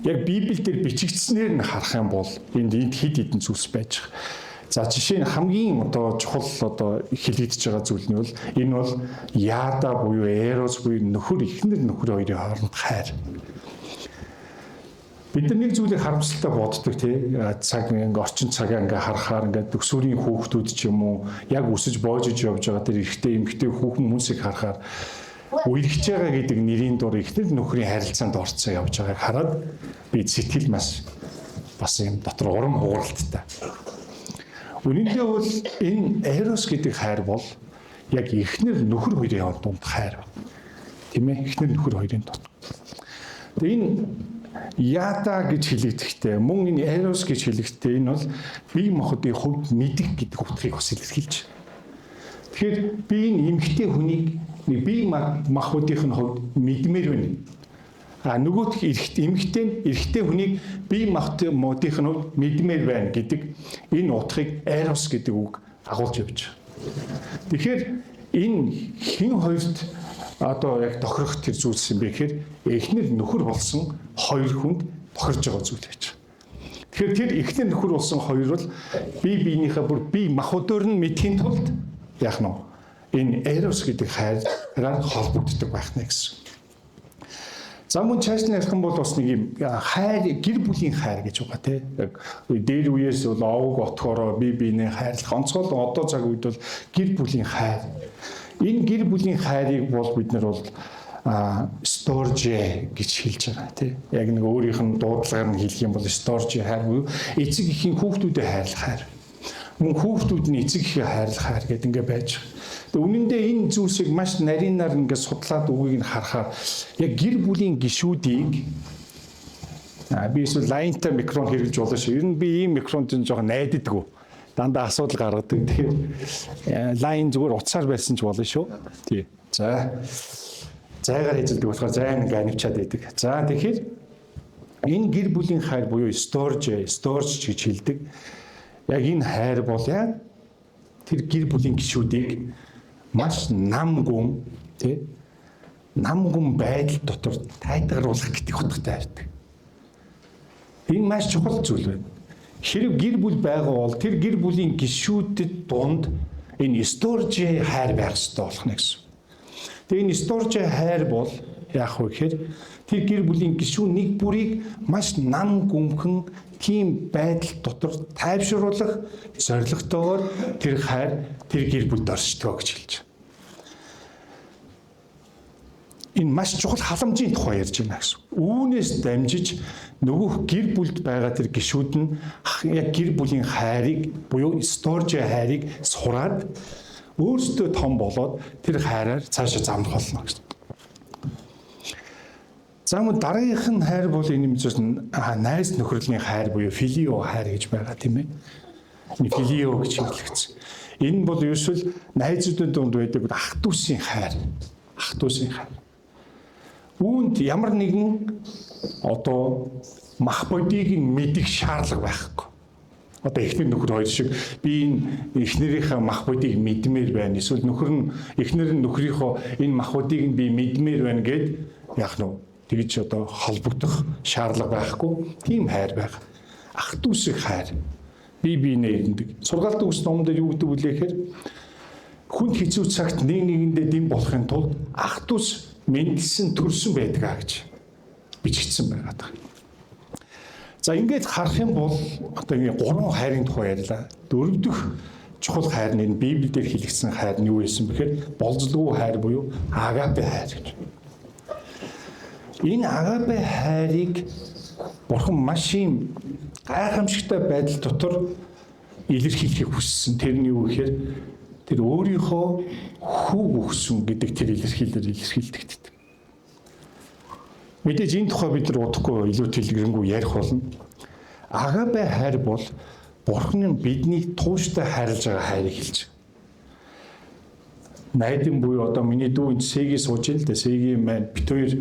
Яг Библиэлд бичигдснээр нь харах юм бол энд хэд хэдэн зүйлс байж байгаа. За жишээ нь хамгийн одоо чухал одоо хэлэгдэж байгаа зүйл нь бол энэ бол яада буюу эрос буюу нөхөр эхнэр нөхөр хоёрын хооронд хайр. Бид нар нэг зүйлийг харамсалтай боддог, тий, цаг ингээ орчин цагаа ингээ харахаар ингээ төгсүүрийн хүүхдүүд ч юм уу яг өсөж боожиж явж байгаа тэр эрэгтэй эмэгтэй хүүхэн хүмүүсийг харахаар үерхэж байгаа гэдэг нэрийн дур эхнэр нөхрийн харилцаанд орцсон явж байгааг хараад би сэтгэл маш бас юм дотор урам хугаралттай. Үнэн дээр бол энэ эрос гэдэг хайр бол яг эхнэр нөхөр хоёрын дунд хайр. Тийм ээ, эхнэр нөхөр хоёрын дунд. Тэгээ энэ яада гэж хэлэгдэхдээ мөн энэ эрос гэж хэлэгдэхдээ энэ бол бие махбодын хувьд мэдэх гэдэг утгыг бас илэрхийлж байна. Тэгэхээр би энэ эмэгтэй хүнийг нэг бие махбодын хувьд мэдмээр байна. А нөгөөх эмэгтэй нь эрэгтэй хүнийг бие махбодын хувьд мэдмээр байна гэдэг энэ утгыг эрос гэдэг үг агуулж явж байгаа. Тэгэхээр энэ хэн хоёрт одоо яг тохирох тэр зүйлс юм бэ гэхээр эхнэр нөхөр болсон хоёр хүнд тохирж байгаа зүйл байж байгаа. Тэгэхээр тэр эхнэр нөхөр болсон хоёр бол бие биенийхээ бүр бие махбодоор нь мэдхийн тулд яах нь энэ эрос гэдэг хайраар холбогддог байх нэ гэсэн. За мөн чааш нь ярих юм бол бас нэг юм хайр, гэр бүлийн хайр гэж байгаа, тий. Яг дээр үеэс бол овог отгоороо бие биенээ хайрлах. Онцгой одоо цаг үед бол гэр бүлийн хайр. Энэ гэр бүлийн хайрыг бол бид нар бол storge гэж хэлж байгаа, тий. Яг нэг өөрийнх нь дуудлагаар нь хэлэх юм бол storge хайр буюу эцэг эхийн хүүхдүүдэд хайрлах хайр. Мөн хүүхдүүд нь эцэг эхээ хайрлах хайр гэдэг ингээ байж байгаа. Тэгээ үнэндээ энэ зүйлсийг маш нарийнаар ингээ судлаад үгийг нь харахаар яг гэр бүлийн гишүүдийг би эсвэл лайнтай микрофон хэрэглэж болно шүү. Ер нь би ийм микрофонд жоохон найддаг. Дандаа асуудал гаргадаг. Тэгэхээр лайн зүгээр утсаар байсан ч болно шүү. Тий. За. Зайгаар хийзэлдэг болохоор зайн ингээ анивчаад байдаг. За тэгэхээр энэ гэр бүлийн хайр буюу storge, storge гэж хэлдэг. Яг энэ хайр бол яг тэр гэр бүлийн гишүүдийг маш нам гүн, тий, нам гүн байдал дотор тайтгаруулах гэдэг утгатай хайрдаг. Энэ маш чухал зүйл байна. Хэрэг гэр бүл байгаа бол тэр гэр бүлийн гишүүдэд дунд энэ storge хайр байх ёстой болох нэ гэсэн. Тэгээ энэ storge хайр бол яах вэ гэхээр тэр гэр бүлийн гишүүн нэг бүрийг маш нам гүнхэн тийм байдал дотор тайвшруулах зорилготойгоор тэр хайр тэр гэр бүлд оршдог гэж хэлж байна. Энэ маш чухал халамжийн тухай ярьж байна гэсэн. Үүнээс дамжиж нөгөөх гэр бүлд байгаа тэр гишүүд нь яг гэр бүлийн хайрыг буюу storge хайрыг сураад өөрсдөө том болоод тэр хайраар цаашаа замнах болно гэсэн. За мөн дараагийнх нь хайр бол энэ юм зүйл найз нөхөрлийн хайр буюу филио хайр гэж байгаа, тийм ээ. Филио гэж хэлэгдсэн. Энэ бол ерөөсөл найзуудын дунд байдаг ах дүүсийн хайр. Ах дүүсийн хайр. Үүнд ямар нэгэн одоо мах бодийг нь мэдэх шаардлага байхгүй. Одоо эхнэр нөхөр хоёр шиг би энэ эхнэрийнхээ мах бодийг мэдмээр байна. Эсвэл нөхөр нь эхнэр нь нөхрийнхөө энэ мах бодийг нь би мэдмээр байна гэд яах нь тэгж одоо холбогдох шаардлага байхгүй. Тийм хайр байгаа. Ах дүүсэх хайр. Би биенээ эрендэг. Сургаалт үгс номон дээр юу гэдэг вүлээ гэхээр хүнд хэцүү цагт нэг нэгэндээ дэм болохын тулд ах дүүс мэндэлсэн төрсөн байдаг гэж бичигдсэн байгаа. За ингээд харах юм бол одоо ингээ гурван хайрын тухай ярьлаа. Дөрөв дэх чухал хайр нь энэ Библиэлд хэлэгдсэн хайр нь юу байсан бэхээр болзолгүй хайр буюу агапе хайр гэж. Энэ агапе хайрыг Бурхан маш юм гайхамшигтай байдал дотор илэрхийлэхийг хүссэн. Тэр нь юу гэхээр тэр өөрийнхөө хүүг өгсөн гэдэг тэр илэрхийлэлээр илэрхийлэгддэг. Мэдээж энэ тухай бид нар удахгүй илүү дэлгэрэнгүй ярих болно. Агапе хайр бол Бурхан биднийг тууштай хайрлаж байгаа хайрыг хэлж байгаа. Найдан буюу одоо миний дүү энэ Сэги сууж ил дээ. Сэги маань бит хоёр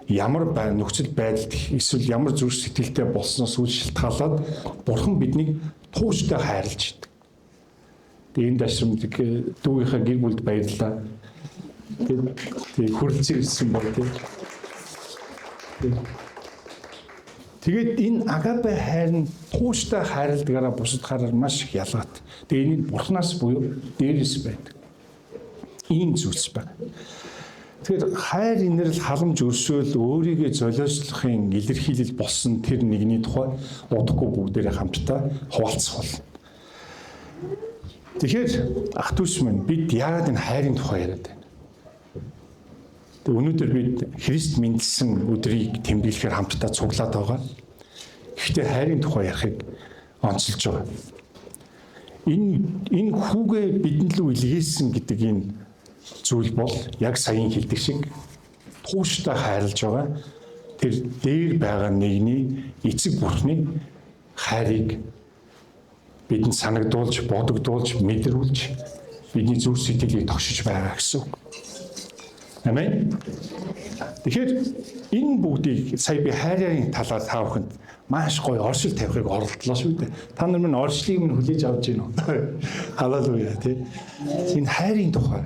ямар бай нөхцөл байдалд эсвэл ямар зүрх сэтгэлтэй болсноос үл шалтгаалаад Бурхан биднийг тууштай хайрлаж идэг. Тэгээ энэ дашрамдаг дүүгийнхаа гэр бүлд баярлалаа. Тэгээ хүрэлцэн ирсэн бол тийм. Тэгээд энэ агапе хайр нь тууштай хайрладгаараа бусад хайраар маш их ялгаатай. Тэгээд энэ нь Бурханаас буюу дээрээс байдаг. Ийм зүйлс байна. Тэгэхээр хайр, инэрл, халамж, өршөөл, өөрийгөө золиослохын илэрхийлэл болсон тэр нэгний тухай удахгүй бүгдээрээ хамтдаа хуваалцах болно. Тэгэхээр ах дүүс минь, бид яагаад энэ хайрын тухай яриад байна? Тэг өнөөдөр бид Христ мэндэлсэн өдрийг тэмдэглэхээр хамтдаа цуглаад байгаа. Гэхдээ хайрын тухай ярихыг онцолж байгаа. Энэ хүүгээ бидэн лүү илгээсэн гэдэг энэ зүйл бол яг саяын хэлдэг шиг тууштай хайрлаж байгаа тэр дээр байгаа нэгний эцэг бурхны хайрыг бидэнд санагдуулж, бодогдуулж, мэдрүүлж бидний зүрх сэтгэлийг тогшиж байгаа гэсэн үг. Амен. Тэгэхээр энэ бүгдийг сая би хайрын талаар та бүхэнд маш гоё оршил тавихыг оролдлоо шүү дээ. Та нар минь оршлыг минь хүлээж авч гин үү? Халелуя, тий. Энэ хайрын тухай.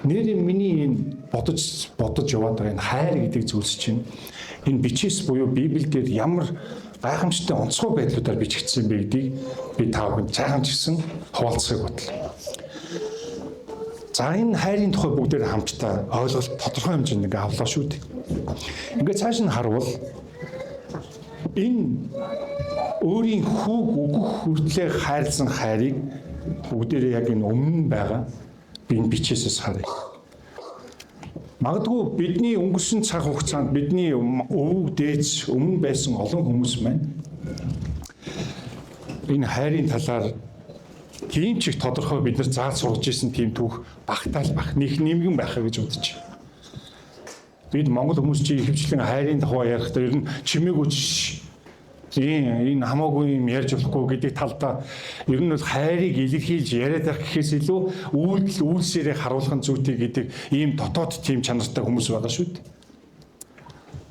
Нэрээ миний энэ бодож бодож яваад байгаа энэ хайр гэдэг зүйлс чинь энэ бичээс буюу Библиэлд ямар гайхамшигтай онцгой байдлуудаар бичигдсэн бэ гэдгийг би та бүхэнд жаахан ч гэсэн хуваалцахыг бодлоо. За, энэ хайрын тухай бүгдээр хамтдаа ойлголт тодорхой хэмжээнд ингээ авлаа шүү дээ. Ингээ цааш нь харвал энэ өөрийн хүүг өгөх хүртлээр хайрлсан хайрыг бүгдээрээ яг энэ өмнө байгаа би энэ бичээсээс харъя. Магадгүй бидний өнгөрсөн цаг хугацаанд бидний өвөг дээдс өмнө байсан олон хүмүүс маань энэ хайрын талаар тийм ч их тодорхой бид нар зааж сургаж исэн тийм түүх багтаал бах нэг нэмгэн байхаа гэж бодож байна. Бид Монгол хүмүүс чи ихэвчлэн хайрын тухай ярихдаа ер нь чимээгүй энэ хамаагүй юм ярьж болохгүй гэдэг талдаа ер нь бол хайрыг илэрхийлж яриад байх гэхээс илүү үйлдэл үйлсээрээ харуулах нь зүйтэй гэдэг ийм дотоод тийм чанартай хүмүүс байгаа шүү дээ.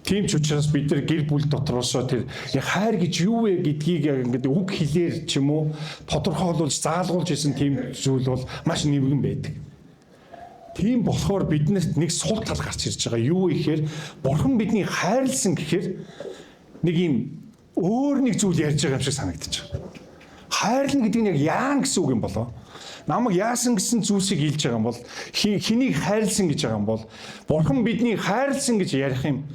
Тийм ч учраас бид нар гэр бүл дотроосоо тэр хайр гэж юу вэ гэдгийг яг ингээд үг хэлээр ч юм уу тодорхойлуулж заалгуулж исэн тийм зүйл бол маш нэмгэн байдаг. Тийм болохоор биднэрт нэг сул тал гарч ирж байгаа. Юу вэ гэхээр Бурхан биднийг хайрлсан гэхээр нэг юм өөр нэг зүйл ярьж байгаа юм шиг санагдаж байгаа. Хайрлна гэдэг нь яг яан гэсэн үг юм болоо? Намайг яасан гэсэн зүйлсийг хэлж байгаа юм бол, хэнийг хайрлсан гэж байгаа юм бол, Бурхан биднийг хайрлсан гэж ярих юм.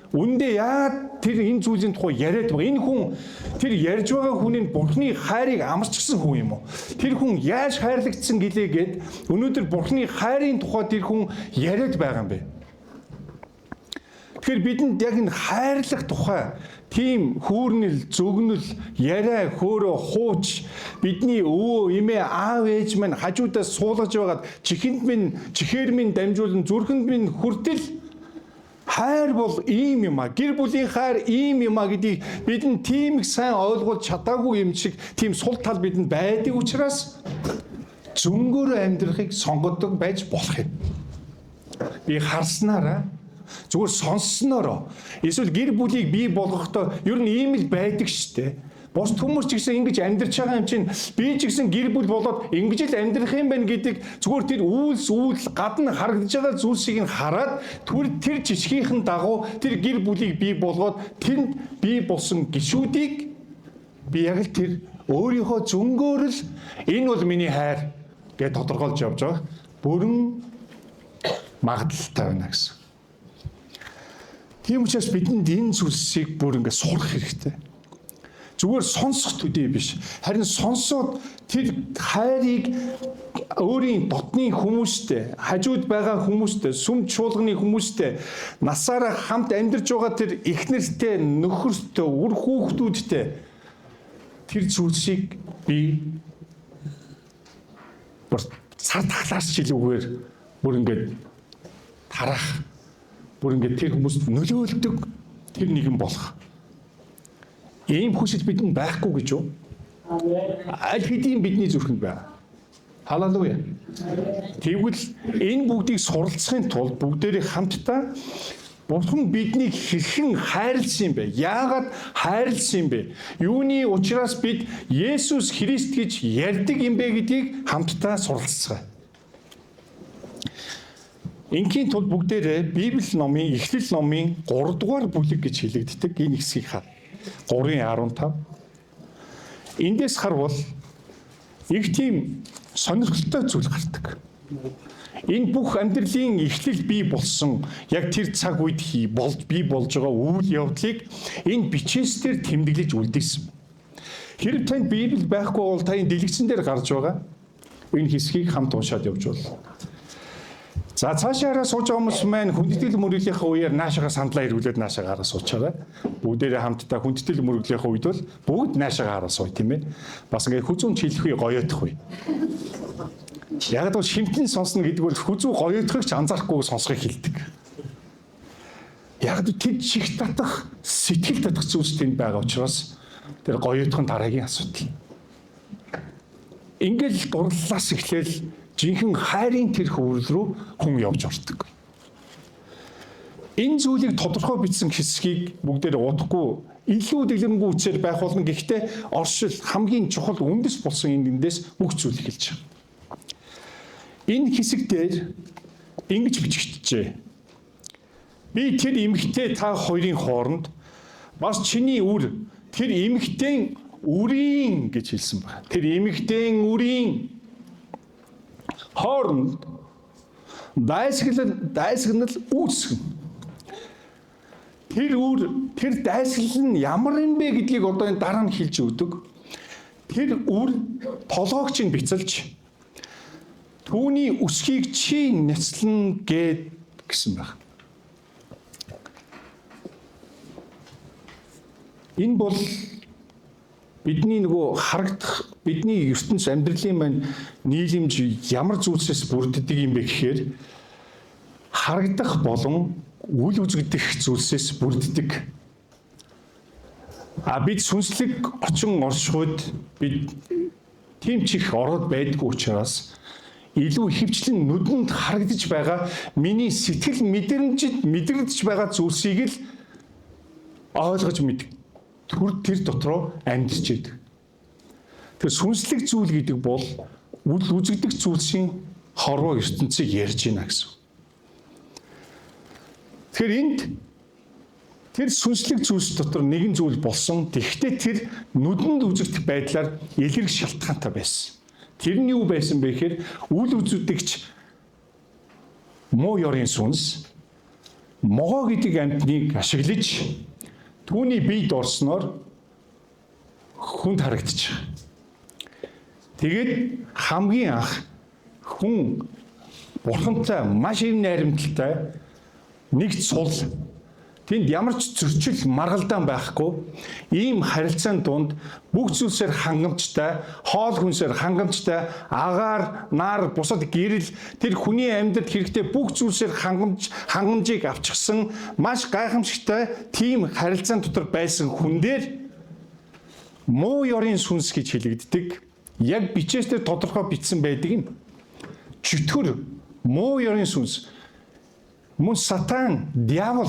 Үндэ яагаад тэр энэ зүйлийн тухай яриад байгаа? Энэ хүн, тэр ярьж байгаа хүний Бурханы хайрыг амарчсан хүн юм уу? Тэр хүн яаж хайрлагдсан гэлээ гэд өнөөдөр Бурханы хайрын тухай тэр хүн яриад байгаа юм бэ? Тэгэхээр бидэнд яг энэ хайрлах тухай тийм хүүрнэл, зөгнөл, яриа, хөөрөө, хууч бидний өвөө, эмээ, аав ээж минь хажуудаас суулгаж байгаад чихэнд минь, чихээр минь дамжуулан зүрхэнд минь хүртэл хайр бол ийм юм а. Гэр бүлийн хайр ийм юм а гэдгийг бидэнд тийм их сайн ойлгуулж чадаагүй юм шиг тийм сул тал бидэнд байдаг учраас зөнгөөрөө амьдрахыг сонгодог байж болох юм. Би харснараа, зүгээр сонсснороо, эсвэл гэр бүлийг бий болгохдоо ер нь ийм л байдаг штэ. Бус хүмүүс ч гэсэн ингэж амьдарч байгаа юм чинь би ч гэсэн гэр бүл болоод ингэж л амьдрах юм байна гэдэг зүгээр тэр үйлс үйл гадна харагдаж байгаа зүйлсийг нь хараад тэр жишгийнхэн дагуу тэр гэр бүлийг бий болгоод тэнд бий болсон гишүүдийг би яг л тэр өөрийнхөө зөнгөөр л энэ бол миний хайр гэж тодорхойлж явж байгаа бүрэн магадлалтай байна гэсэн. Тийм учраас бидэнд энэ зүйлсийг бүр ингэ сурах хэрэгтэй. Зүгээр сонсох төдий биш. Харин сонсоод тэр хайрыг өөрийн дотны хүмүүстэй, хажууд байгаа хүмүүстэй, сүм чуулганы хүмүүстэй, насаараа хамт амьдарч байгаа тэр эхнэртэй, нөхөртэй, үр хүүхдүүдтэй тэр зүйлсийг би бүр цар тахлаас ч илүүгээр бүр ингээд тарах, бүр ингээд тэр хүмүүст нөлөөлдөг тэр нэгэн болох. Ийм хүсэл бидэнд байхгүй гэж юу? Аль хэдийн бидний зүрхэнд байна. Халелуя. Тэгвэл энэ бүгдийг суралцахын тулд бүгдээрээ хамтдаа Бурхан биднийг хэрхэн хайрлсан юм бэ? Яагаад хайрлсан юм бэ? Юуны учраас бид Есүс Христ гэж ярьдаг юм бэ гэдгийг хамтдаа суралцгаая. Ингийн тулд бүгдээрээ Библи номын Эхлэл номын 3 дугаар бүлэг гэж хэлэгддэг энэ хэсгийг хар. 3:15. Эндээс харвал их тийм сонирхолтой зүйл гардаг. Энэ бүх амьдралын эхлэл бий болсон яг тэр цаг үед бий болж байгаа үйл явдлыг энэ бичээс дээр тэмдэглэж үлдээсэн. Хэрэг танд Библи байхгүй бол та энэ дэлгэцэн дээр гарч байгаа энэ хэсгийг хамт уншаад явж болно. За цаашаараа сууж байгаа хүмүүс маань хүндэтгэл мөрөглийнхаа үеэр наашаага сандлаа эргүүлээд наашаага хараа суучаарай. Бүгдээрээ хамтдаа хүндэтгэл мөрөглийнхаа үед бол бүгд наашаага хараа сууя, тийм ээ. Бас ингээд хүзүүн чийлэхгүй гоёодох үе. Яг л шимтэн сонсно гэдэг бол хүзүү гоёодохыг ч анзаарахгүй сонсохыг хэлдэг. Яг л тэр чих татах, сэтгэл татах зүйлс тэнд байгаа учраас тэр гоёодох нь дараагийн асуудал. Ингээл дурлалаас эхлээл жинхэнэ хайрын тэр хөврөл рүү хүн явж ордог. Энэ зүйлийг тодорхой бичсэн хэсгийг бүгдээр удахгүй илүү дэлгэрэнгүй үцээр байх болно. Гэхдээ оршил хамгийн чухал үндэс болсон энэ эндээс бүх зүйл эхэлж байгаа. Энэ хэсэг дээр ингэж бичигджээ. Би тэр эмэгтэй та хоёрын хооронд бас чиний үр тэр эмэгтэй үрийн гэж хэлсэн байна. Тэр эмэгтэй үрийн хооронд дайсагнал үүсгэн. Тэр үр тэр дайсагнал нь ямар юм бэ гэдгийг одоо энэ дараа нь хэлж өгдөг. Тэр үр толгойг чинь бяцалж түүний үсгийг чи няцлана гэд гэсэн баг. Энэ бол бидний нөгөө харагдах бидний ертөнц амьдралын маань нийлэмж ямар зүйлсээс бүрддэг юм бэ гэхээр харагдах болон үл үзэгдэх зүйлсээс бүрддэг. А бид сүнслэг очин оршихуйд бид тийм ч их ороод байдгүй учраас илүү ихэвчлэн нүдэнд харагдаж байгаа миний сэтгэл мэдрэмжид мэдрэгдэж байгаа зүйлсийг л ойлгож мэддэг. Тэр дотроо амьдарч байдаг. Тэгэхээр сүнслэг зүйл гэдэг бол үл үзэгдэх зүйлсийн хорвоо ертөнцийг ярьж байна гэсэн. Тэгэхээр энд тэр сүнслэг зүйлс дотор нэгэн зүйл болсон. Тэгэхдээ тэр нүдэнд үзэгдэх байдлаар илэрх шалтгаантай байсан. Тэр нь юу байсан бэ гэхээр үл үзэгдэгч муу ёрын сүнс могоо гэдэг амьтныг ашиглаж түүний биед орсноор хүнд харагдчих. Тэгээд хамгийн анх хүн бурхантай маш их найрамдалтай нэг цул тэнд ямар ч зөрчил маргалдаан байхгүй ийм харилцаан дунд бүх зүйлсээр хангамжтай, хоол хүнсээр хангамжтай, агаар, нар, бусад гэрэл тэр хүний амьдралд хэрэгтэй бүх зүйлсээр хангамжийг авчихсан маш гайхамшигтай тийм харилцаан дотор байсан хүн дээр муу ёрын сүнс гэж хэлэгддэг. Яг бичээсээр тодорхой бичсэн байдаг юм. Чөтгөр, муу ёрын сүнс, мөн сатан, диавол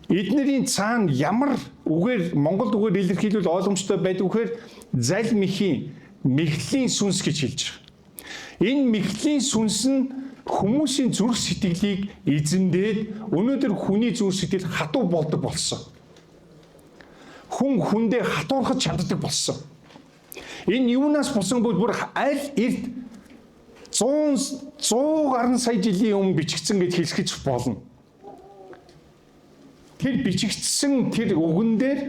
эднэрийн цаана ямар үгээр монгол үгээр илэрхийлвэл ойлгомжтой байдаг вэхээр зал мэхийн мэхлийн сүнс гэж хэлж байгаа. Энэ мэхлийн сүнс нь хүмүүсийн зүрх сэтгэлийг эзэмдээд өнөөдөр хүний зүрх сэтгэл хатуу болдог болсон. Хүн хүндээ хатуурхаж чаддаг болсон. Энэ юунаас болсон бол бүр аль эрт 100 гаруй сая жилийн өмнө бичигдсэн гэж хэлэх болно. Тэр бичигдсэн тэр үгэн дээр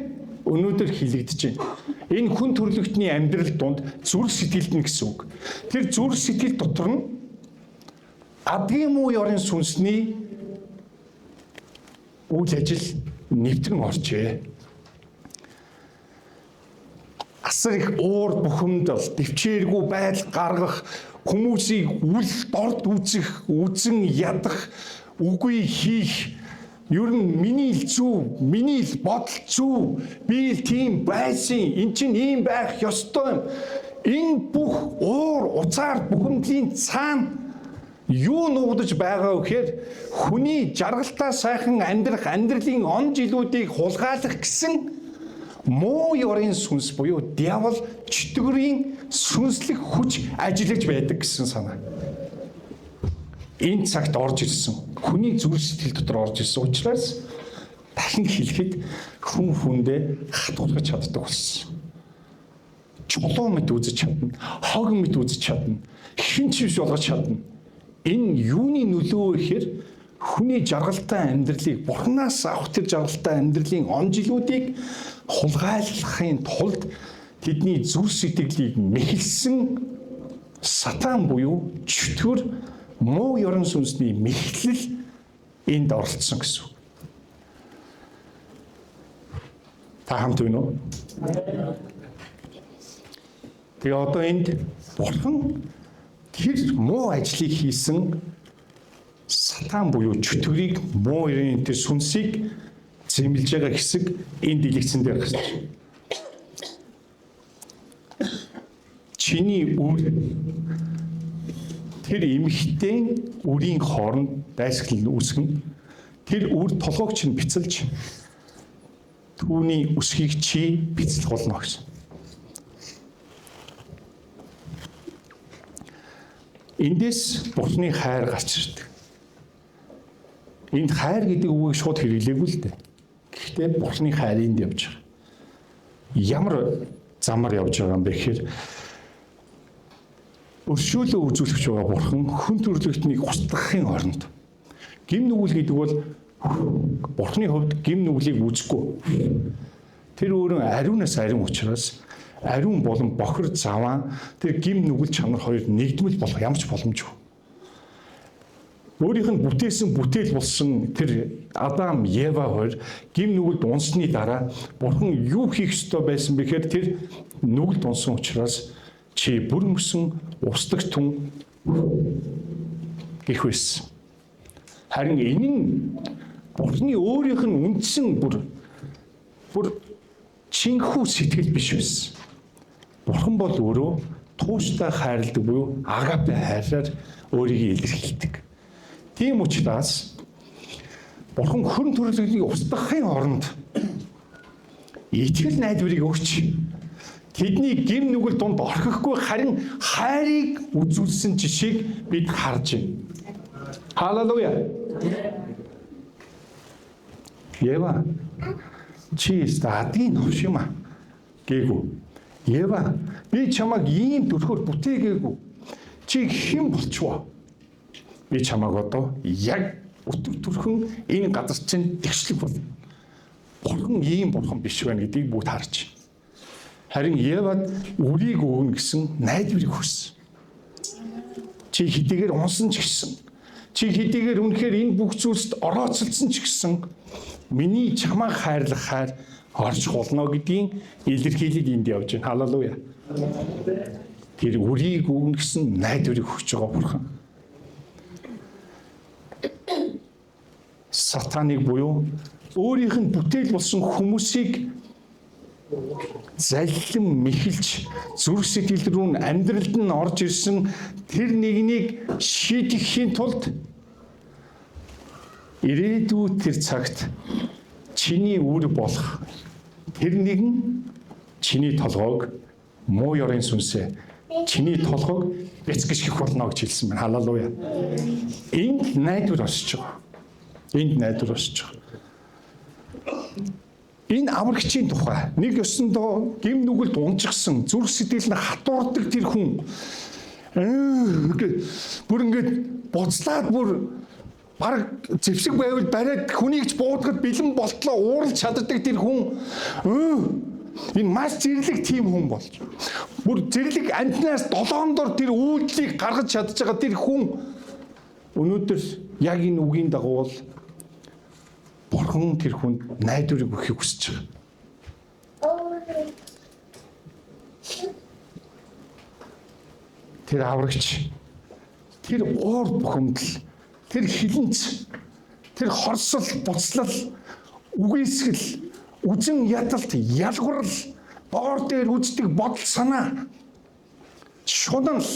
өнөөдөр хэлэгдэж байна. Энэ хүн төрлөختний амьдрал донд зүрх сэтгэлд нь гэсэн үг. Тэр зүрх сэтгэл дотор нь адгийн муу ёрын сүнсний үйл ажил нэвтрэн оржээ. Асар их уур бухимдал, төвчээргүй байдал гаргах, хүмүүсийг үл дорд үзэх, үзэн ядах, үгүй хийх. Ер нь миний л зүв, миний л бодол зүв, би л тийм байсан, эн чинь ийм байх ёстой юм. Энэ бүх уур, уцаар бухимдлын цаана юу нуугдаж байгаа вэ гэхээр хүний жаргалтай сайхан амьдрах амьдралын он жилүүдийг хулгайлах гэсэн муу ёрын сүнс буюу диавол чөтгөрийн сүнслэг хүч ажиллаж байдаг гэсэн санаа. Энэ цагт орж ирсэн. Хүний зүрх сэтгэл дотор орж ирсэн учраас Дахин хэлэхэд хүн хүндээ хатуулгаж чаддаг болсон. Чулуу мэт үзэж чадна, хог мэт үзэж чадна, хэн ч биш болгож чадна. Энэ юуны нөлөө вэ гэхээр хүний жаргалтай амьдралыг Бурханаас авах тэр жаргалтай амьдралын он жилүүдийг хулгайлахын тулд тэдний зүрх сэтгэлийг мэхэлсэн сатан буюу чөтгөр муу ерөн сүнсний мэхлэл энд оролцсон гэсэн үг. Та хамт байна уу? Тэгээ одоо энд Бурхан тэр муу ажлыг хийсэн сатан буюу чөтгөрийг муу ерөн тэр сүнсийг зэмлэж байгаа хэсэг энэ дэлгэцэн дээр гарч байна. Чиний үр тэр эмэгтэй үрийн хооронд дайсагнал үүсгэн тэр үр толгойг чинь бяцалж түүний үсгийг чи бяцлах болно гэсэн. Эндээс Бурхны хайр гарч ирдэг. Энд хайр гэдэг үгийг шууд хэрэглээгүй л дээ. Гэхдээ Бурхны хайр энд явж байгаа. Ямар замаар явж байгаа юм бэ гэхээр өршөөлөө үзүүлэх байгаа Бурхан хүн төрлөختнийг устгахын оронд гим нүгэл гэдэг бол Бурхны хувьд гим нүглийг үзэхгүй. Тэр өөрөө ариунаас ариун учраас ариун болон бохир заваан тэр гим нүгэл чанар хоёр нэгдмэл болох ямар ч боломжгүй. Өөрийнх нь бүтээсэн бүтээл болсон тэр Адам, Ева хоёр гим нүгэлд унсны дараа Бурхан юу хийх ёстой байсан бэ гэхээр тэр нүгэлд унсан учраас чи бүр мөсөн устдаг түн гэх байсан. Харин энэ нь Бурханы өөрийнх нь үндсэн бүр чинхүү сэтгэл биш байсан. Бурхан бол өөрөө тууштай хайрладаг буюу агапе хайраар өөрийгөө илэрхийлдэг. Тийм учраас Бурхан хөрөн төрлөختнийг устгахын оронд итгэл найдварыг өгч тэдний гим нүгэл дунд орхихгүй харин хайрыг үзүүлсэн жишээг бид харж байна. Халелуя. Ева чи адгийн новш юм а гээгүй. Ева би чамайг ийм төрхөөр бүтээгээгүй. Чи хэн болчихвоо? Би чамайг одоо яг өтөг төрхөн энэ газар чинь тэгшлэг бол. Бурхан ийм бурхан биш байна гэдгийг бүгд харж байна. Харин Евад үрийг өгнө гэсэн найдварыг өгсөн. Чи хэдийгээр унсан ч гэсэн, чи хэдийгээр үнэхээр энэ бүх зүйлсд орооцолдсон ч гэсэн миний чамайг хайрлах хайр орж болно гэдгийн илэрхийлэл энд явж байна. Халелуя. Тэр үрийг өгнө гэсэн найдварыг өгч байгаа бурхан. Сатаныг буюу өөрийнх нь бүтээл болсон хүмүүсийг заллин мэхэлж зүрх сэтгэл рүү амьдралд нь орж ирсэн тэр нэгнийг шийдэхийн тулд ирээдүйд тэр цагт чиний үр болох тэр нэгэн чиний толгойг муу ёрын сүнсээ чиний толгойг бяцгших болно гэж хэлсэн байна. Халелуя. Энд найдвар өсөж байгаа. Энд найдвар өсөж байгаа. Энэ аврагчийн тухай нэг ёсондоо гим нүгэлд унжчихсан зүрх сэтгэл нь хатуурдаг тэр хүн бүр ингээд буцлаад бүр бараг зэвсэг байвал бариад хүнийг ч буудахад бэлэн болтлоо ууралж чаддаг тэр хүн энэ маш зэрлэг тийм хүн болж бүр зэрлэг амтнаас долоон дор тэр үйлдэлийг гаргаж чадж байгаа тэр хүн өнөөдөр яг энэ үгийн дагуу бол Бурхан тэр хүнд найдварыг өгөхийг хүсэж байгаа. Тэр аврагч, тэр уур бухимдал, тэр хилэнц, тэр хорсол, буцлал, үгүйсгэл, үзэн ядалт, ялгаврал, доор дээр үздэг бодол санаа, шунал,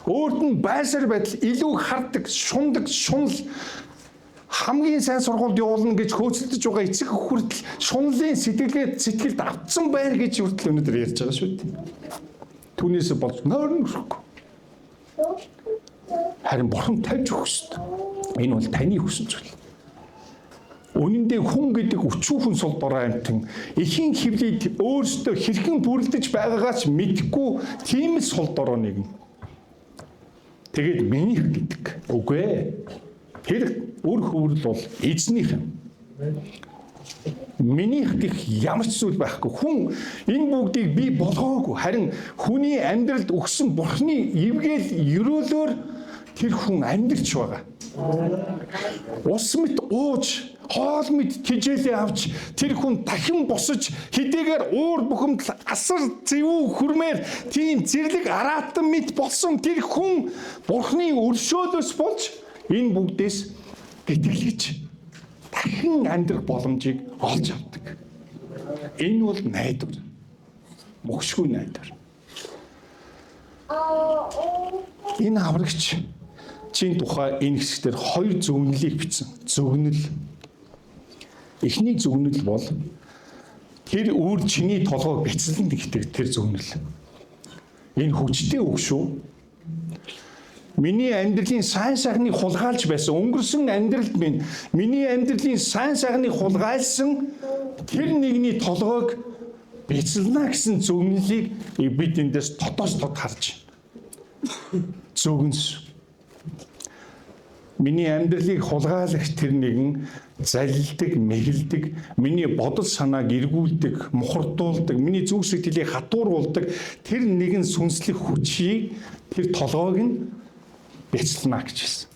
өөрт нь байсаар байдал, илүү хардаг, шундаг, шунал, хамгийн сайн сургуульд явуулна гэж хөөцөлдөж байгаа эцэг эх хүртэл шунлын сэтгэлгээ сэтгэлд автсан байна гэж хүртэл өнөөдөр ярьж байгаа шүү дээ. Түүнээс болж нойрон өрөхгүй. Харин Бурхан тавьж өгөх ёстой. Энэ бол таны хүсэн зүйл. Үнэн дээр хүн гэдэг өчүүхэн сул дорой амьтан эхийн хөвлөд өөрсдөө хэрхэн бүрлдэж байгаагаа ч мэдэхгүй тийм л сул дорой нэгэн. Тэгээд минийх гэдэг. Үгүй ээ. Тэр үр хөврөл бол эзнийх юм. Минийх гэх ямар ч зүйл байхгүй. Хүн энэ бүгдийг би болгоогүй. Харин хүний амьдралд өгсөн Бурхны ивгээл ерөөлөөр тэр хүн амьдрч байгаа. Ус мэт ууж, хоол мэт тижээлээ авч тэр хүн дахин босож хэдийгээр уур бухимдал асар зэвүү хүрмээр тийм зэрлэг араатан мэт болсон тэр хүн Бурхны өршөөлөөс болж энэ бүгдээс гэтгэлж дахин амьдрах боломжийг олж авдаг. Энэ бол найдвар. Мөгшгүй найдвар. Энэ аврагч чин тухай энэ хэсгээр хоёр зөвнөлийг бичсэн. Зөвнөл. Эхний зөвнөл бол тэр үр чиний толгойг бяцлан гэдэг тэр зөвнөл. Энэ хүчтэй үг шүү. Миний амьдралын сайн сайхныг хулгайлж байсан. Өнгөрсөн амьдралд минь миний амьдралын сайн сайхныг хулгайлсан тэр нэгний толгойг бяцлана гэсэн зөвнөлийг бид эндээс тодоос тод харж байна. Зөвгөнс. Миний амьдралыг хулгайлах тэр нэгэн залилдаг, мэхэлдэг, миний бодол санааг эргүүлдэг, мухардуулдаг, миний зүрх сэтгэлийг хатууруулдаг тэр нэгэн сүнслэг хүчийг тэр толгойг нь бяцлана гэж хэлсэн.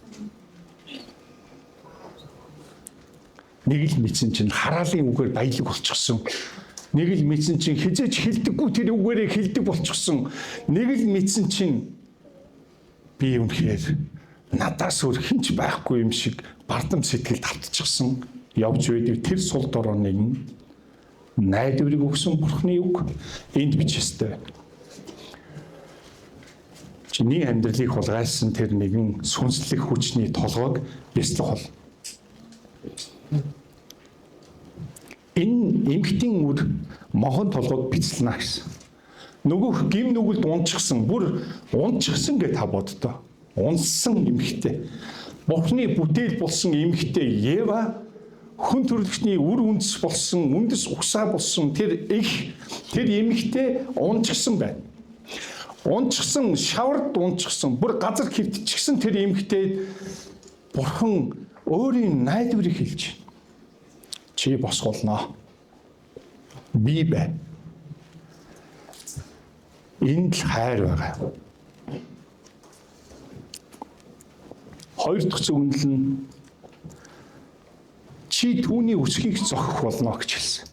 Нэг л мэдсэн чинь хараалын үгээр баялаг болчихсон. Нэг л мэдсэн чинь хизээч хилдэггүй тэр үгээрээ хилдэг болчихсон. Нэг л мэдсэн чинь би үнэхээр надаас өөр хэн ч байхгүй юм шиг бардам сэтгэлд автчихсан явж байдаг тэр сул дорой нэгэн найдварыг өгсөн Бурхны үг энд бичих ёстой. Чиний амьдралыг хулгайлсан тэр нэгэн сүнслэг хүчний толгойг бяцлах бол. Энэ эмхтэн үр мохон толгойг бяцлана гэсэн. Нөгөөх гим нүгэлд унчихсан, бүр унчихсан гэж та боддоо. Унссан эмхтэй. Бурхны бүтээл болсон эмхтэй Ева хүн төрөлхтний үр үндэс болсон, үндэс угсаа болсон тэр их тэр эмхтэй унчихсан байна. Унчихсан, шавард унчихсан, бүр газар хөвтчихсэн тэр эмхтэй Бурхан өөрийн найдварыг хэлж байна. Чи босгуулнаа. Би бай. Энд л хайр байгаа. Хоёр дахь зөвнөл нь чи түүний өсгийг зохих болно гэж хэлсэн.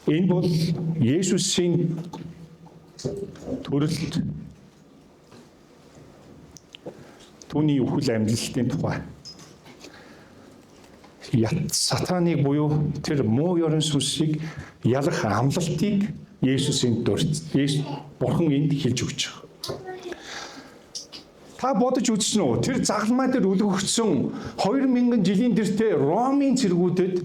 Энэ бол Есүсийн төрөлт түүний үхэл амьдлалтын тухай. Сатаныг буюу тэр муу ёрын сүнсийг ялах амлалтыг Есүсийн дурт Бурхан энд хэлж өгч байгаа. Та бодож үзсэн үү? Тэр загалмай дээр өлгөгдсөн 2000 жилийн дэртээ Ромын цэргүүдэд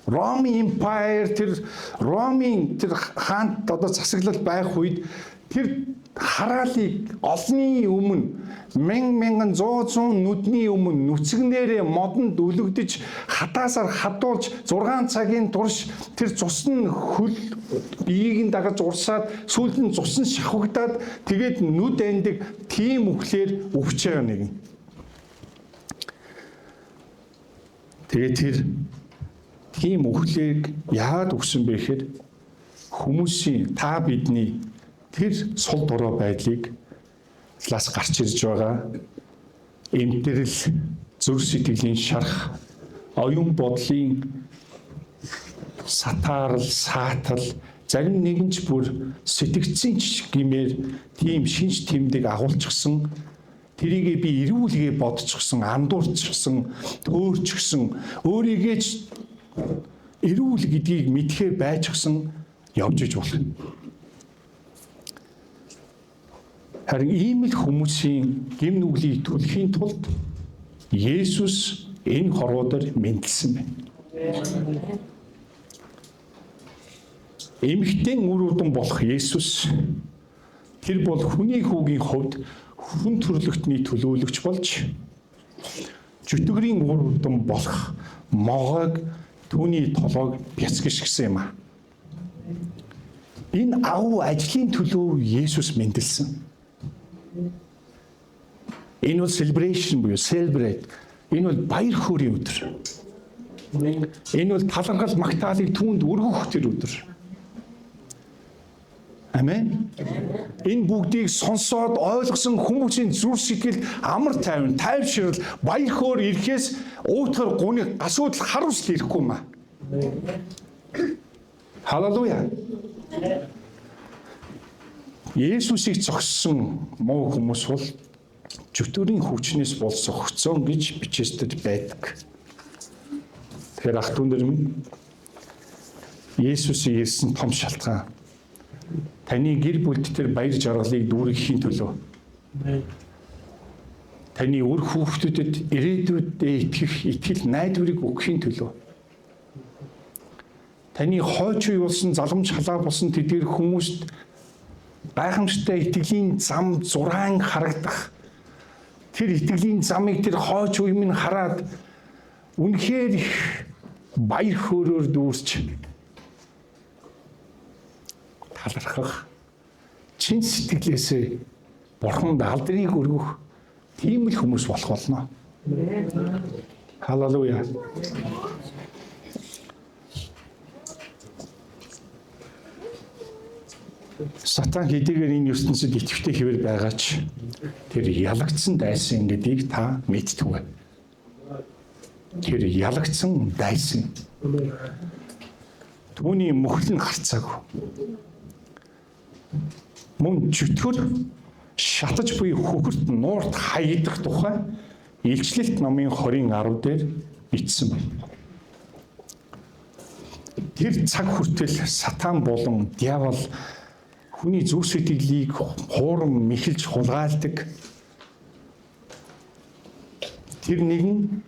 Ромын Empire тэр Ромын тэр хаант одоо засаглал байх үед тэр хараалыг олонний өмнө мянган мянган зуун зуун нүдний өмнө нүцгэнээрээ модонд өлөгдөж хатаасаар хадуулж 6 цагийн турш тэр цус нь хөл биеийг нь дагаж урсаад сүүлд нь цус нь шавхагдаад тэгээд нүд андаг тийм үхлээр өвч байгаа нэгэн. Тэгээд тэр тийм үхлийг яагаад өгсөн бэ гэхээр хүмүүсийн та бидний тэр сул дорой байдлыг лас гарч ирж байгаа эмтэрл зүрх сэтгэлийн шарх оюун бодлын сатаарл саатал зарим нэгэн ч бүр сэтгцэн ч гэмээр тийм шинж тэмдэг агуулчихсан тэрийгээ би эрүүлгээ бодчихсон андуурчихсан төөрчихсэн өөрийгөө ч эрүүл гэдгийг мэдхээ байчихсан явж иж болох юм. Харин ийм л хүмүүсийн гэм нүглийг түлхийн тулд Есүс энэ хорвоо дээр мэндэлсэн байна. Эмэгтэй үр удам болох Есүс тэр бол хүний хүүгийн хувьд хүн төрлөختний төлөөлөгч болж Чөтгөрийн үр удам болох могойг түүний толгойг бяцгишгсэн юм а. Энэ агуу ажлын төлөө Есүс мэндэлсэн. Энэ бол celebration буюу celebrate. Энэ бол баяр хөөрийн өдөр. Энэ бол талархал магтаалыг түүнд өргөх тэр өдөр. Амен. Энэ бүгдийг сонсоод ойлгосон хүмүүсийн зүрх сэтгэл амар тайван, тайвшрал, баяр хөөр ирэхээс уутгар гуниг асуудал харуулсал ирэхгүй юм аа. Халелуя. Есүсийг зогссон муу хүмүүс бол чөтгөрийн хүчнээс бол зогцсон гэж бичээстэд байдаг. Тэгэхээр ах дүү нар минь, Есүсийн ирсэн том шалтгаан таны гэр бүлд тэр баяр жаргалыг дүүргэхийн төлөө. Таны үр хүүхдүүдэд ирээдүйдээ итгэх итгэл найдварыг өгөхийн төлөө. Таны хойч үе болсон залгамж халаа болсон тэдгээр хүмүүст гайхамшигтай итгэлийн зам зураан харагдах. Тэр итгэлийн замыг тэр хойч үе минь хараад үнэхээр их баяр хөөрөөр дүүрч талархах, чин сэтгэлээсээ бурханд алдрыг өргөх тийм л хүмүүс болох болно. Халелуя. Сатан хэдийгээр энэ ертөнцид идэвхтэй хэвээр байгаа ч тэр ялагдсан дайсан гэдгийг та мэддэг. Тэр ялагдсан дайсан. Түүний мөхөл нь гарцаагүй. Мөн чөтгөр шатаж буй хөхөрт нуурт хаягдах тухай Илчлэлт номын 20:10 дээр бичсэн байна. Тэр цаг хүртэл сатан болон диавол хүний зүрх сэтгэлийг хуурам мэхэлж хулгайлдаг. Тэр нэгэн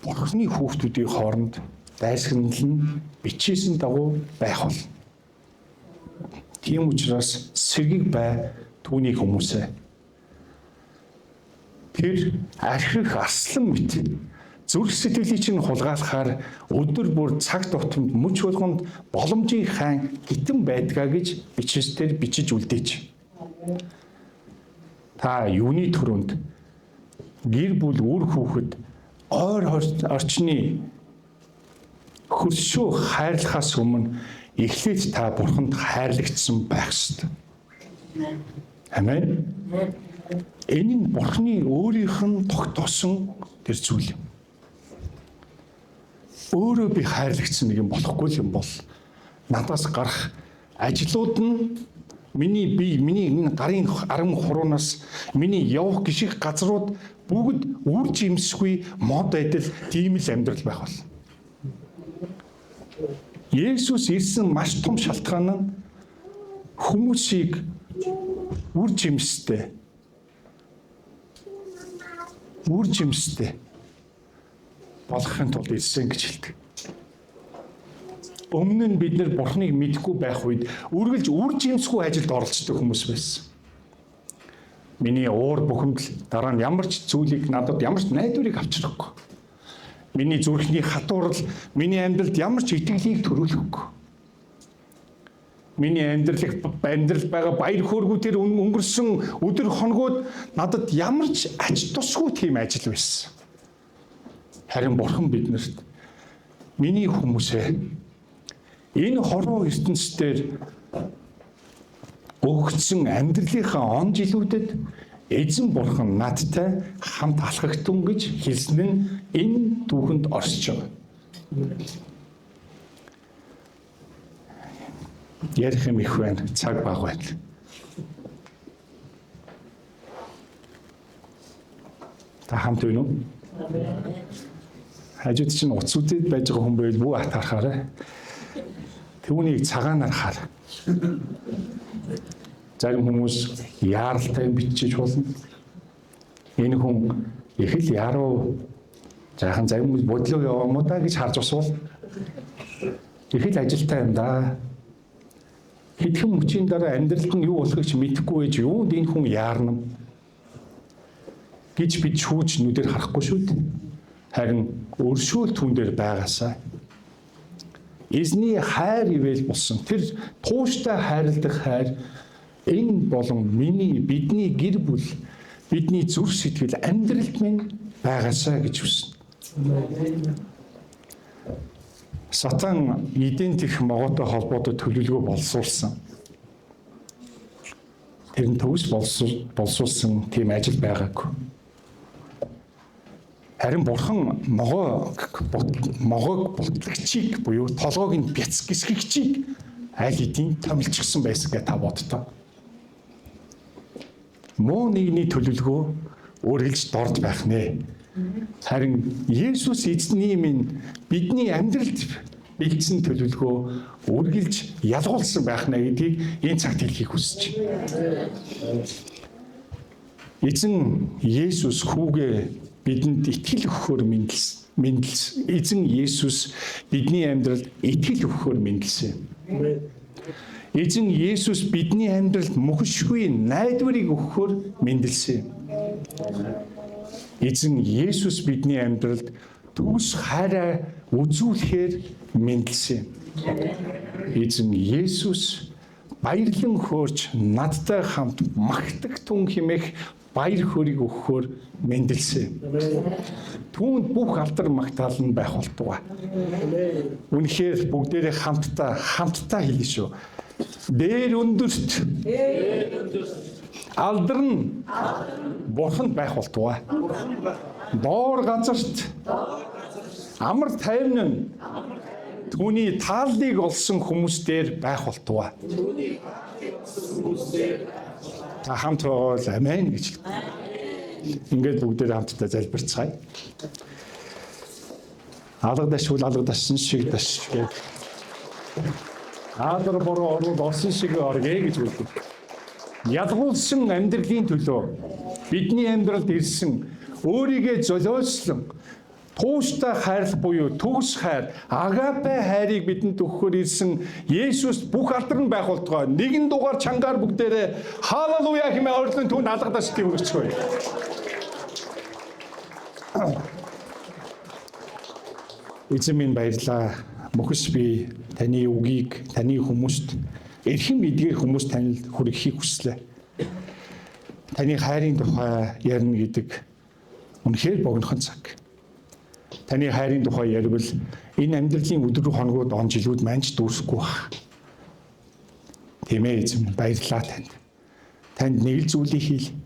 Бурхны хүүхдүүдийн хооронд дайсагнал нь бичээсэн дагуу байх болно. Тийм учраас сэргийг бай түүний хүмүүсээ. Тэр архирах арслан мэт зүрх сэтгэлийг чинь хулгайлахаар өдөр бүр цаг тутамд мөч болгонд боломжийн хайн гитэн байдгаа гэж бичээсээр бичиж үлдээч. Та юуны төрөнд гэр бүл үр хүүхэд ойр орчны хөршөө хайрлахаас өмнө эхлээд та бурханд хайрлагдсан байх ёстой. Амен. Энэ нь бурхны өөрийнх нь тогтоосон тэр зүйл юм. Өөрөө би хайрлагдсан нэг юм болохгүй юм бол надаас гарах ажлууд нь миний бие, миний энэ гарын арам хуруунаас миний явах гişих газрууд бүгд үр жимсгүй мод адил тийм л амьдрал байх болно. Есүс ирсэн маш том шалтгаан нь хүмүүсийг үр жимстэй болгохын тулд ирсэн гэж хэлдэг. Өмнө нь бид нэр Бурхныг мэдэхгүй байх үед үргэлж үр жимсгүй ажилд оролцдог хүмүүс байсан. Миний уур бухимдал дараа нь ямар ч зүйлийг надад ямар ч найдварыг авчрахгүй. Миний зүрхний хатуурал миний амьдралд ямар ч итгэлийг төрүүлэхгүй. Миний амьдрал байгаа баяр хөөргүй тэр өнгөрсөн өдөр хоногуд надад ямар ч ач тусгүй тийм ажил байсан. Харин Бурхан биднэрт миний хүмүүсээ энэ хорвоо ертөнцийн өгөгдсөн амьдралынхаа он жилүүдэд эзэн Бурхан надтай хамт алхагтун гэж хэлсэн нь энэ түүхэнд орсож байгаа. Ярих юм их байна, цаг бага байна. Та хамт байна уу? Хажууд чинь уц үдээд байж байгаа хүн байвал бүү атаархаарай. Түүнийг цагаанаар хар. Зарим хүмүүс яаралтай юм бичиж болно. Энэ хүн их л яруу жаахан зарим хүмүүс бодлоо яваа мó да гэж харж бас бол. Их л ажилтай юм да. Хэдхэн мөчийн дараа амьдралд нь юу болохыг ч мэдэхгүй байж юунд энэ хүн яарна. гэж бид шүүж нүдээр харахгүй шүү дээ. Харин өршөөл түн дээр байгаасаа. Эзний хайр ивэл болсон. Тэр тууштай хайрладах хайр энэ болон миний бидний гэр бүл, бидний зүрх сэтгэл амьдралд минь байгаасаа гэж хүснэ. Сатан эдийн тех могоотой холбоотой төлөвлөгөө боловсруулсан. Тэр нь төгс боловсруулсан тийм ажил байгаагүй. Харин бурхан могоог бутлагчийг буюу толгойг нь бяц гисгэгчийг аль хэдийн томилчихсан байсан гэж та бодтоо. Муу нэгний төлөвлөгөө үргэлж дорд байх нэ. Харин Есүс эзний минь бидний амьдралд бэлдсэн төлөвлөгөө үргэлж ялгуулсан байх нэ гэдгийг энэ цагт хэлхийг хүсэж байна. Эзэн Есүс хүүгээ бидэнд итгэл өгөхөөр мэндэлсэн. Эзэн Есүс бидний амьдралд итгэл өгөхөөр мэндэлсэн. Эзэн Есүс бидний амьдралд мөхөшгүй найдварыг өгөхөөр мэндэлсэн. Эзэн Есүс бидний амьдралд төгс хайраа үзүүлэхээр мэндэлсэн. Эзэн Есүс баярлан хөөрч надтай хамт магтаг түн хэмээх баяр хөөрийг өгөхөөр мэндэлсэн. Түүнд бүх алдар магтаал нь байх болтугай. Үнэхээр бүгдээрээ хамтдаа хэлнэ шүү. Дээр өндөрт алдар нь бурханд байх болтугай. Доор газарт амар тайван нь түүний тааллыг олсон хүмүүс дээр байх болтугай. Та хамт байгаа бол амен гэж хэлдэг. Ингээд бүгдээр хамтдаа залбирцгаая. Алга дашвал алга дашсан шиг даш гээд адар бороо орвол орсон шиг оргээ гэж хэлдэг. Ялгуулсан амьдралын төлөө бидний амьдралд ирсэн өөрийгөө золиослон тууштай хайрлах буюу төгс хайр, агапе хайрыг бидэнд өгөхөөр ирсэн Есүс бүх алдар нь байх болтугай. Нэгэн дугаар чангаар бүгдээрээ халелуя хэмээн ойрлон түүнд алгадаж тийм өгчгөө. Эзэн минь баярлалаа. Мөхөс би таны үгийг таны хүмүүст эрхэм эдгээр хүмүүс танил хүргэхийг хүслээ. Таны хайрын тухай ярина гэдэг үнэхээр богинохон цаг. Таны хайрын тухай ярил энэ амьдралын өдөр хоногуд он жилүүд маань ч дүүсэхгүй байх. Тийм ээ эзэм, баярлалаа танд. Танд нэг л зүйлийг хэл.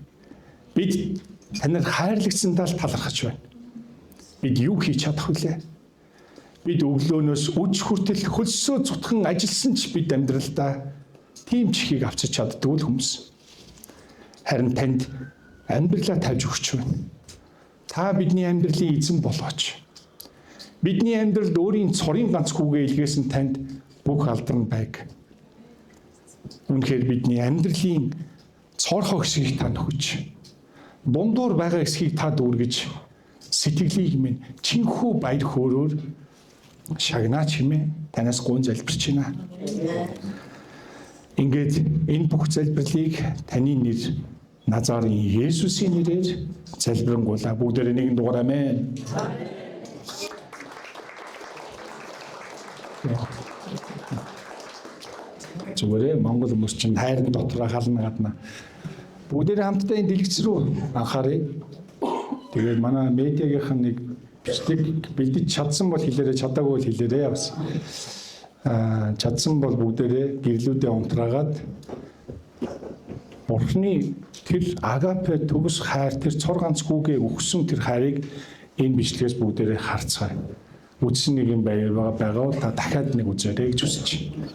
Бид танаар хайрлагдсандаа л талархаж байна. Бид юу хийж чадах вүлээ? Бид өглөөнөөс үж хүртэл хөлсөө цутхан ажилласан ч бид амьдралдаа тийм чихийг авчиж чаддгүй л хүмүүс. Харин танд амьдралаа тавьж өгч байна. Та бидний амьдралын эзэн болооч. Бидний амьдралд өөрийн цорын ганц хүүгээ илгээсэн танд бүх алдар нь байг. Үнэхээр бидний амьдралын цоорхоо хэсгийг та нөхөж, дундуур байгаа хэсгийг та дүүргэж, сэтгэлийг минь чинхүү баяр хөөрөөр шагнаач хэмээн танаас гуйн залбирч байна. Ингээд энэ бүх залбирлыг таны нэр Назарын Есүсийн нэрээр залбирanгуйлаа. Бүгдээрээ нэгэн дугаар амен. Зүгээрээ Монгол хүмүүс чинь хайрын дотроо хална гадна. Бүгдээрээ хамтдаа энэ дэлгэц рүү анхааръя. Тэгээд манай медиагийнхан нэг бичлэг бэлдэж чадсан бол хэлээрэй, чадаагүй бол хэлээрэй бас. Чадсан бол бүгдээрээ гэрлүүдээ унтраагаад Бурхны тэр агапе төгс хайр, тэр цор ганц хүүгээ өгсөн тэр хайрыг энэ бичлэгээс бүгдээрээ харцгаая. Үдсэн нэг юм байгаа бол та дахиад нэг үзээрэй гэж хүсэж байна.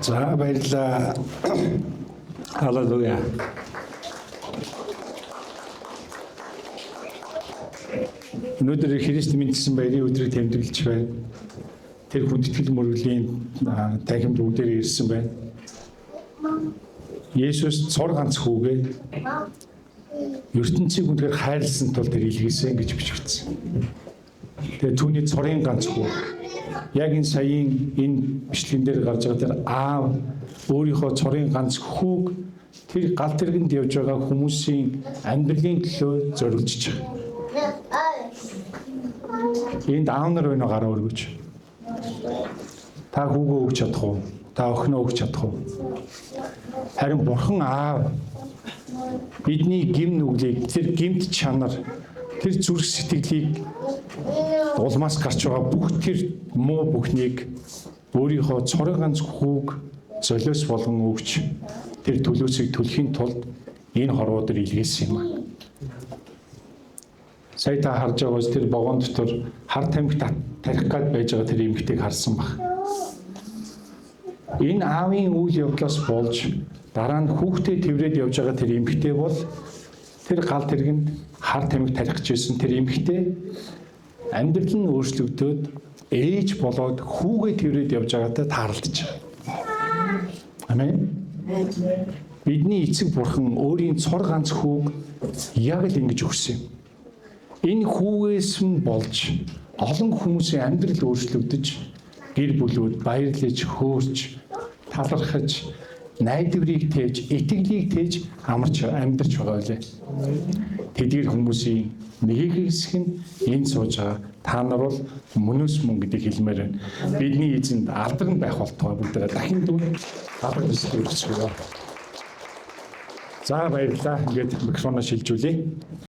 За, баярлалаа. Халелуя. Өнөөдөр Христ мэндэлсэн баярын өдрийг тэмдэглэж байна. Тэр хүндэтгэл мөргөлийн танхимд бүгдээр ирсэн байна. Есүс цор ганц хүүгээ ертөнцийг үнэхээр хайрлсан тул тэр илгээсэн гэж бичигдсэн. Тэгээ түүний цорын ганц хүү яг энэ саяын энэ бичлэгэн дээр гарч байгаа тэр аав өөрийнхөө цорын ганц хүүг тэр гал тэргэнд явж байгаа хүмүүсийн амьдралын төлөө зориулж байгаа. Энд аав нар байна уу, гараа өргөж. Та хүүгөө өгч чадах уу? Та охиноо өгч чадах уу? Харин Бурхан аав бидний гэм нүглийг, тэр гэмт чанар, тэр зүрх сэтгэлийг улмаас гарч байгаа бүх тэр муу бүхнийг өөрийнхөө цорын ганц хүүг золиос болгон өгч тэр төлөөсийг төлөхийн тулд энэ хорвоо дээр илгээсэн юм аа. Сая та харж байгаас тэр вагон дотор хар тамхи тарих гад байж байгаа тэр эмэгтэйг харсан баг. Энэ аавын үйл явдлаас болж дараа нь хүүхдээ тэврээд явж байгаа тэр эмэгтэй бол тэр гал тэргэнд хар тамхи тарих гэж байсан тэр эмэгтэй амьдрал нь өөрчлөгдөөд ээж болоод хүүгээ тэврээд явж байгаатай тааралдаж байгаа. Амен. Бидний эцэг бурхан өөрийн цор ганц хүүг яг л ингэж өгсөн юм. Энэ хүүгээс нь болж олон хүмүүсийн амьдрал өөрчлөгдөж, гэр бүлүүд баярлаж, хөөрч, талархаж, найдварыг тээж, итгэлийг тээж амарч амьдарч байгаа билээ. Тэдгээр хүмүүсийн нэг хэсэг нь энэ сууж байгаа та нар бол мөнөөс мөн гэдгийг хэлмээр байна. Бидний эзэнд алдарн байх болтугай бүгдээ дахин дүүн алдар төсөл өргөцгөөе. За, баярлалаа. Ингээд микрофоноо шилжүүлье.